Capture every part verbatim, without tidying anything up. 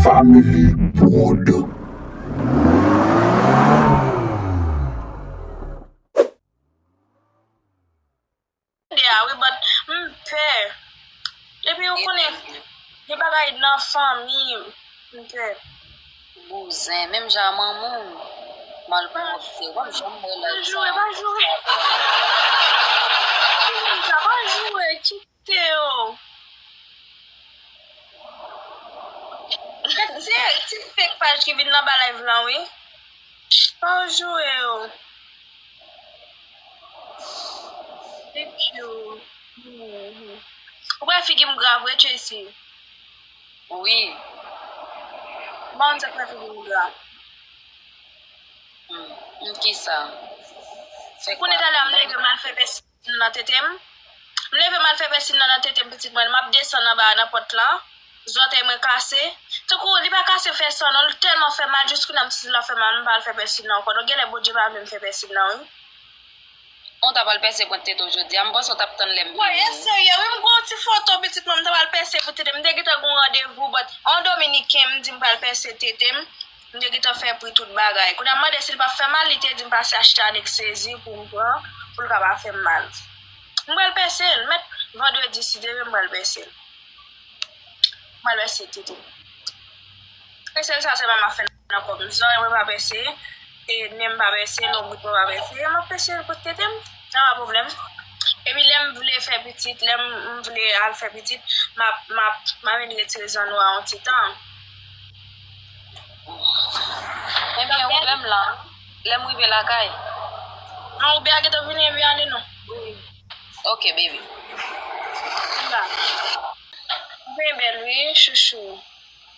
Family Prod. De a wi, but m pè. Epi ou konnen, gen bagay nan fanmi, m pè. Bouzen, menm jan a manman w, m al pran w kite, w ap janm wè lè sa. Pa joure, pa joure. Sa pa joure, kite yo. Ti, ti fake paj ki vin nan ba live lan, wi. Pa joure yo. Thank you. Mhm. Ou wè figi m gra vre, Tracy? Wi. Bon, sa fè figi m gra. Hmm. Kisa? Ou konnen talè a m leve m al fè pèsin nan tete m. M leve m al fè pèsin nan nan tete m, pitit mwen. M ap desann anba nan pòt lan. Zòtèy mwen kase. Tankou li pa kase fè san non, li tèlman fè mal, jis kounye a m santi l ap fè mal, m pa al fè pèsin nan ankò. Donk genlè Bondye pa vle m fè pèsin nan, wi. Ou t ap al pèse pwent tete w jodi a, m panse w t ap tann lè m vini. Wi, e serye, wi, m gen yon ti foto pitit mwen, m t ap al pèse pou tete m. M te gentan gen yon randevou, but yon dominiken m di m pral pèse tete m. M te gentan fè pri tout bagay. Kounye a m mande si l p ap fè mal, li te di m pase achte anèk sezi pou m pran, pou l ka pa fè m mal. M pral pèse l, mèt vandredi si Dye vle m pral pèse l. M pral pèse tete m. E sèl sa sèlman m ap fè nan kò m. Zòrèy mwen pa pèse, e nen m pa pèse, lonbrit mwen pa pèse. M ap pèse l pou tete m, sa pa pwoblèm. Epi lè m vle fè pitit, lè m, m vle al fè pitit, m ap, m ap, m ap vin retire zanno a yon ti tan. Ebyen, ouvè m la. Lè m rive lakay. Non, oubyen a gentan vini, epi ale non. Ok, baby. La. Byen bèl, wi, chouchou.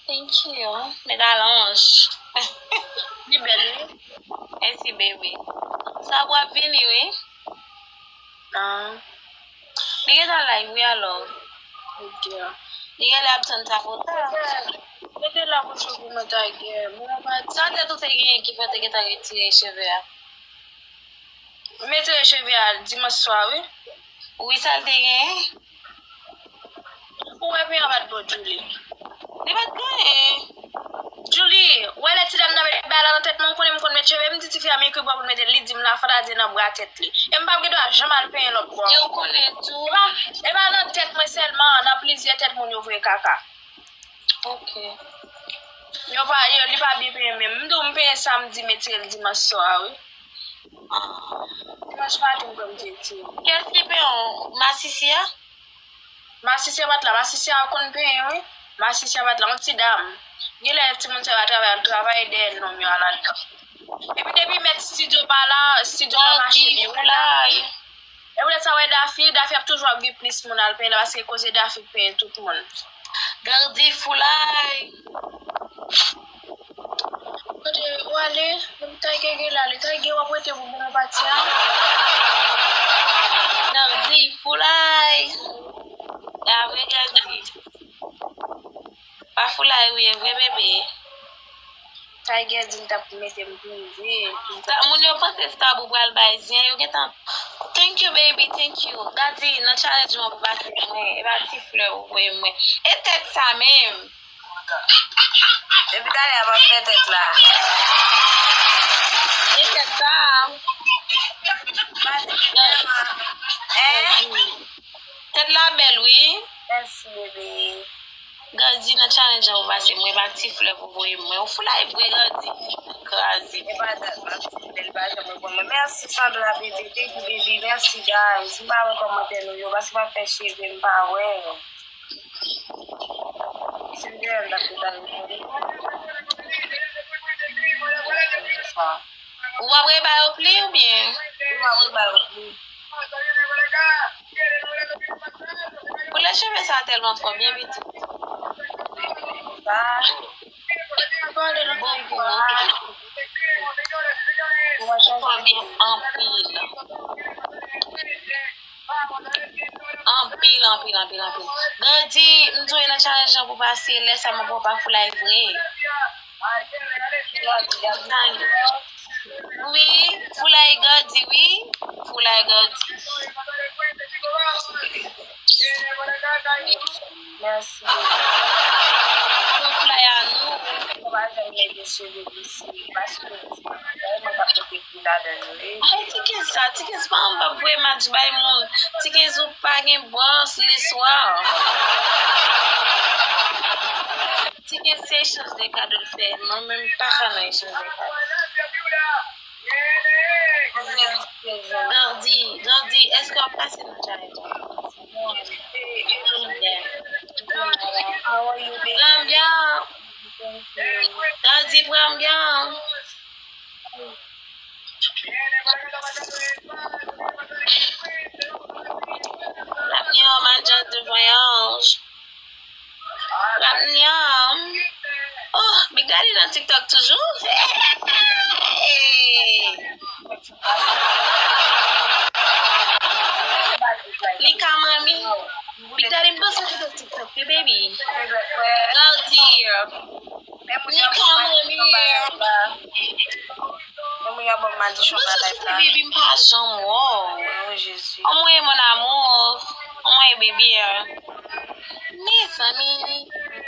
Thank you. Medalonj. Li bèl, wi. Mèsi, baby. Sa w ap vini, wi. Ah. Li gentan live, wi, alò. Li genlè ap tann sa pou ta. Mete la pou cheve mwen, Tiger. Mwen pa di. Sa tèt ou te genyen ki fè w te gentan retire cheve a? M retire cheve a dimanch swa, wi. Wi, sa l te genyen? Ou wè penyen an pa t bon, Julie? Li pa t genyen. Julie, ou wè lè ti dam nan met bagay la nan tèt mwen, ou konnen m konn met cheve, m di tifi a m ekri bò pou l mete l, li di m la fantazye nan bra tèt li. E m p ap gen dwa janm al penyen lòt bò. E ou konnen tou. E pa, e pa nan tèt mwen sèlman, nan plizyè tèt moun yo voye kaka. Ok. Yo pa, yo, li pa byen penyen menm. M di w m penyen samdi, m retire l dimanch swa, wi. Ah. Dimanch maten m kwè m te retire. Kiyès ki penyen w? Masisi a? Masisi a pa t la. Masisi a konn penyen, wi. Masisi a pa t la. Yon ti dam. Genlè timoun sa yo al travay, al travay dèyè nonm yo al anndan. Epi depi mèt estidyo pa la, estidyo pa mache byen. Wi, la. E poutèt sa, w wè Dafi, Dafi ap toujou ap gen plis moun al penyen la, paske koze Dafi k penyen tout moun. Gardy foulay. Kote ou ale? Menm Tiger genlè ale. Tiger, w ap rete pou bon pati a? Gardy foulay. E avè Gardy. Pa foulay ou ye vre, bebe. Tiger di l t ap mete m prive. Sa, moun yo panse se tabou pral bay zen, yo gentan. Thank you, baby, thank you. Gadi, nan challenge mwen pou pase mwen, e pa ti flè ou voye mwen. E tèt sa menm. Depi talè a m ap fè tèt la. E tèt sa. Gadi. Hein? Tèt la bèl, wi. Mèsi, bebe. Gadi, nan challenge an ou pase, mwen pa ti flè pou voye mwen. Ou foulay vre, Gadi. Kraze. E pa dat, m ap di bèl pa janm reponn mwen. Mèsi, Sandra, bebe. Thank you, baby. Mèsi, guys. M pa wè kòmantè nou yo, paske m ap fè cheve, m pa wè yo. Si m te wè, m t ap gentan reponn. Ou ap rebay yo pli oubyen? Wi, m ap rebay yo pli. Koulè cheve sa tèlman fò, byen piti. Sa. Bon pou ou. Ou fò byen anpil. Anpil, anpil, anpil, anpil. Gadi, m di w nan challenge an pou pase, lè sa m ap wè w pa foulay vre. Wi, foulay Gadi, wi. Foulay Gadi. Mèsi. Ou foulay Ti Kenz sa, Ti Kenz pa anba voye match bay moun. Ti Kenz ou pa gen bòs leswa. Ti Kenz se echanj de kado l fè. Mwen menm m pa ka nan echanj de kado. Gandhi, Gandhi, èske w ap pase nan challenge la? Gandhi, Gandhi, pran byen. L ap gen yon manjans de vwayaj. L ap nyanm. Oh, Big Daddy nan TikTok toujou? Hey! Li ka manmi. Big Daddy, m panse w te nan TikTok, wi, baby. Gandhi. Li ka manmi. Mwen, mwen, y ap ban m madichon nan live la. Baby, m pa janm wè w. Oh, Jezi. Anmwey, mon amour. Anmwey, baby. Mezanmi,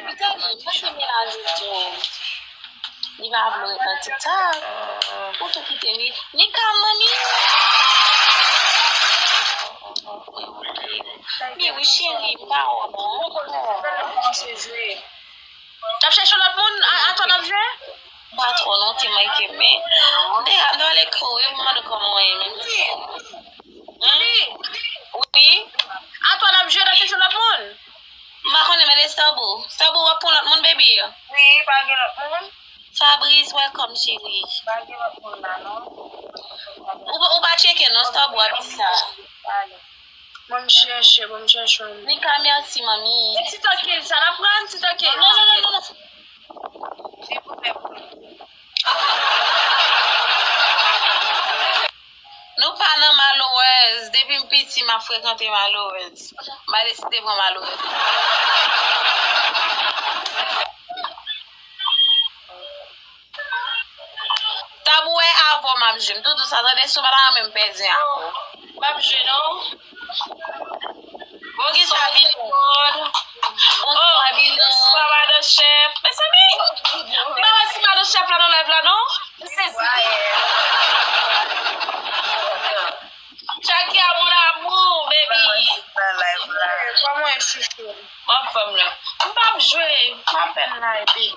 Big Daddy, m panse menaj ou di w li pa vle w ret nan TikTok. Ou tou kite m, wi. Li ka manmi. Men wi, cheri, m pa wè w non. Kòmanse jwe. T ap chèche lòt moun? A, atò n ap jwe? M pa twò non, te manke m, men m te, m te ale kore pou mande kòman w ye menm. Wi. Atò n ap jwe, n ap chèche lòt moun? M pa konnen, mande Starbo. Starbo, w ap pran lòt moun, baby? Wi, pa gen lòt moun. Fabrice, welcome, cheri. Pa gen lòt moun la, non. Ou, pa- ou pa tcheke non, Starbo ap di sa. Ale. Bon, m chèche, bon, m chèche. Nika, mèsi, manmi. E ti tanke, sa n ap pran, ti tanke. Non, non, non, non, non. Silvouplè. Nou pa nan malorèz. Depi m piti, m ap frekante malorèz. M pa deside pran malorèz. Tabou wè avè w m ap jwe. M tou di w sa, tande, si w pa ta renmen m pèdi avè w. M ap jwe non. Bonswa, Bilon. Bonswa, Bilon. Bonswa, madan chèf. Mezanmi, m pa wè si madan chèf la nan live la, non. M sezi. Chakia, mon amour, baby. Kòman w ye, chouchou? M anfòm la. M p ap jwe. M apèn la, baby.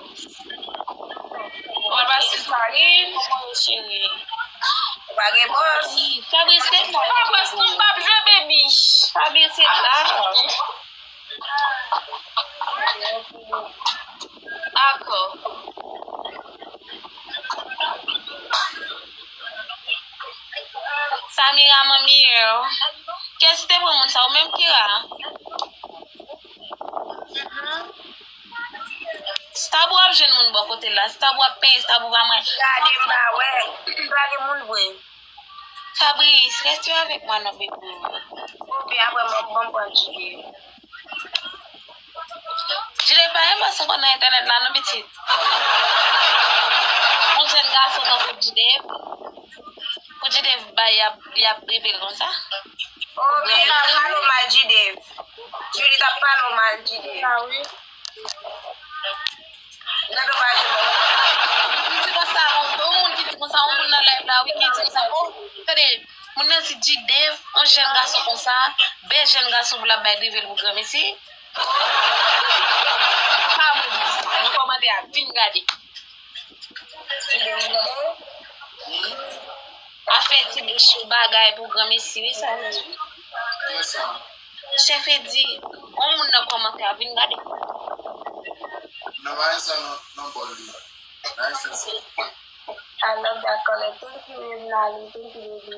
Mwen pase farin. Kòman w ye, cheri? Ou pa gen bòs? Fabrice, se sa. Pa bòs non, m p ap jwe, baby. Fabrice, se sa. Dakò. Samira, manmi yo. Kiyès ki te pran moun sa? Ou menm, Kira? Stabou ap jwenn moun bò kote l la. Stabou ap peye, Stabou pa mwen. Gade m pa wè. M pa gen moun vre. Fabrice, reste avec moi non, bébé. Oke, apre mwen, ban m pran Jide. Jide pa yon fason konn nan entènèt la, non, pitit. Yon jèn gason tankou Jide, pou Jide bay, y ap, y ap rive l konsa. Oh, wi, l ap pale w mal, Jide. Jide t ap pale w mal, Jide. Ah, wi. Nan domaj. Li di konsa, yon, yon moun ki di konsa, yon moun nan live la, wi, ki di konsa, oh, tande, moun nan di Jide, yon jèn gason konsa, bèl jèn gason pou l ap bay rive l pou granmesi. Pa mwen di, nan kòmantè a, vin gade. Afè ti bouch ou bagay pou granmesi, wi, sa vle di. Chèf e di, yon moun nan kòmantè a, vin gade. Nan bagay sa nan, nan bòl li. Bagay sa se. I love that color. Thank you, Nali. Thank you, baby.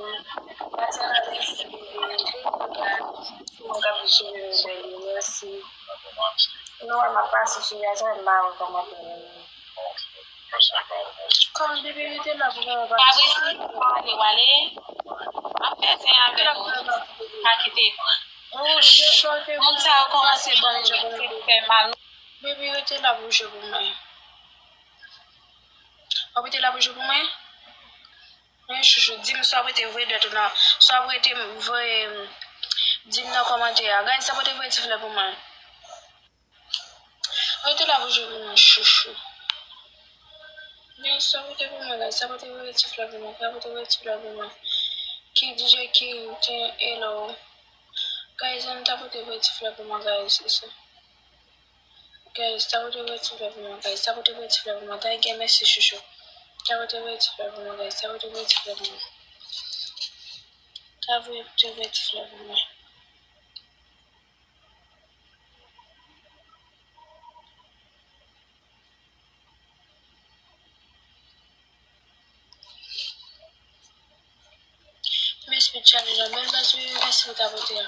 Tatiana, mèsi, baby. Thank you, God. Mwen k ap di cheve m bèl, mèsi. Nou wè m ap pase sou Yasmin, m pa wè kòmantè. Kòm bebe rete la pou mwen pa. Fabrice, pale, wale. Ap fè zen avè nou. Pa kite. Wouch. Moun sa yo kòmanse ban m fè mal. Bebe rete la pou jwe pou mwen. W ap rete la pou jwe pou mwen? Men chouchou, di m si w ap rete voye dwèt ou nan. Si w ap rete voye, di m nan kòmantè a. Gade si w ap rete voye ti flè pou mwen. Rete la pou jwe pou mwen, chouchou. Sa pote pou mwen, guys. Sa pote pou ti flè pou mwen. Sa pote pou ti flè pou mwen. Ki D J ki te hello. Guys, ann ta pote pou ti flè pou mwen, guys. Guys, ta pote pou ti flè pou mwen, guys. Ta pote pou ti flè pou mwen. Ta gen mèsi chouchou. Ta pote pou ti flè pou mwen, guys. Ta pote pou ti flè pou mwen. Ta pote pou ti flè pou mwen. Men speed challenge an bèl baz wi, mèsi pou ta pote a.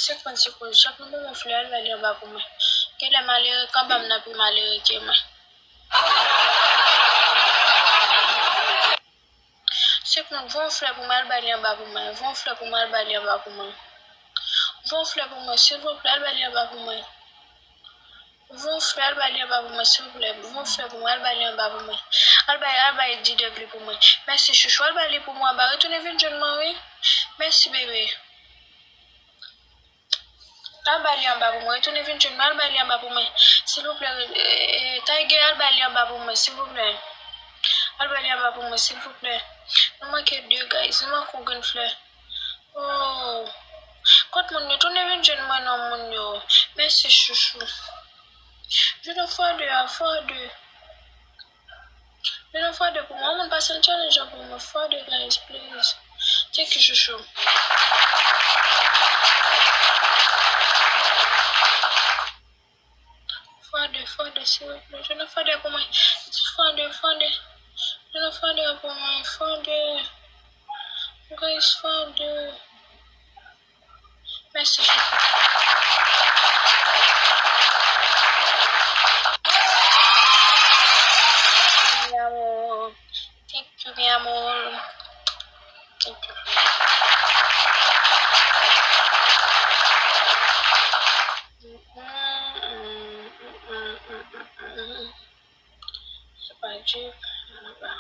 Senk mil sekou, chak moun ban mwen flè, al bay li anba pou mwen. Genlè malere k anba m nan pi malere ke mwen. Senk moun, voye yon flè pou mwen, al bay li anba pou mwen. Voye yon flè pou mwen, al bay li anba pou mwen. Voye yon flè pou mwen, silvouplè, al bay li anba pou mwen. Voye yon flè, al bay li anba pou mwen, silvouplè. Voye yon flè pou mwen, al bay li anba pou mwen. Al bay, al bay di dev li pou mwen. Mèsi chouchou, al bay li pou mwen anba. Retounen vin jwenn mwen, wi. Mèsi, bebe. Al bay li anba pou mwen. Retounen vin jwenn mwen. Al bay li anba pou mwen. Silvouplè, eh, eh, Tiger, al bay li anba pou mwen, silvouplè. Al bay li anba pou mwen, silvouplè. Nou manke de, guys. Nou manke yon grenn flè. Oh. Kot moun yo? Tounen vin jwenn mwen non, moun yo. Mèsi, chouchou. Jwenn fwa de a, fwa de. Jwenn fwa de pou mwen. Moun pase nan challenge an pou mwen. Fwa de, guys, please. Thank you, chouchou. Fwa de, fwa de, silvouplè. Jwenn fwa de pou mwen. Fwa de, fwa de. Jwenn fwa de pou mwen. Fwa de. Guys, fwa de. Mèsi, chouchou. Mi amor. Thank you, mi amor. Thank you. Se pa Jeep, anba.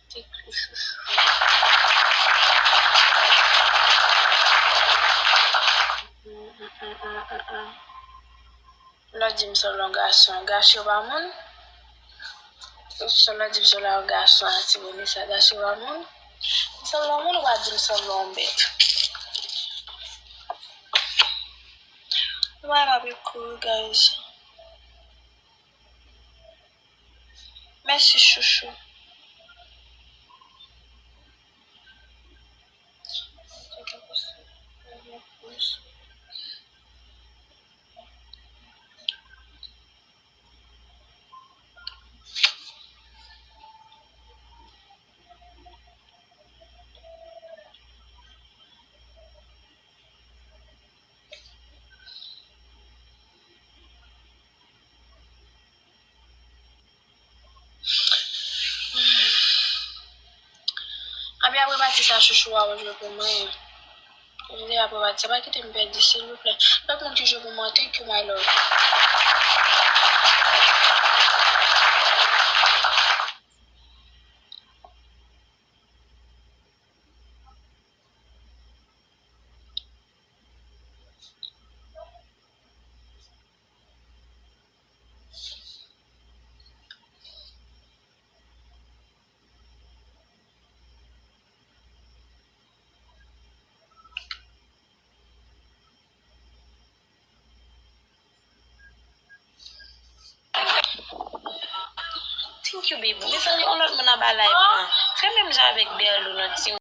Te kri chouchou. Lò di m sanble yon gason, gason pa moun. Sèl lè di m sanble yon gason, a ti moun sa, gason pa moun. M sanble yon moun, ou pa di m sanble yon bèt. Mwen pa pi kouri, guys. Mèsi, chouchou. Anben apre pati sa, chouchou a jwe pou mwen. Vini apre pati sa, pa kite m pèdi, silvouplè. Lòt moun ki jwe pou mwen, thank you, my love. Thank you, baby. Mezanmi, yon lòt moun anba live lan. Fè menm jan avèk Berlou nan ti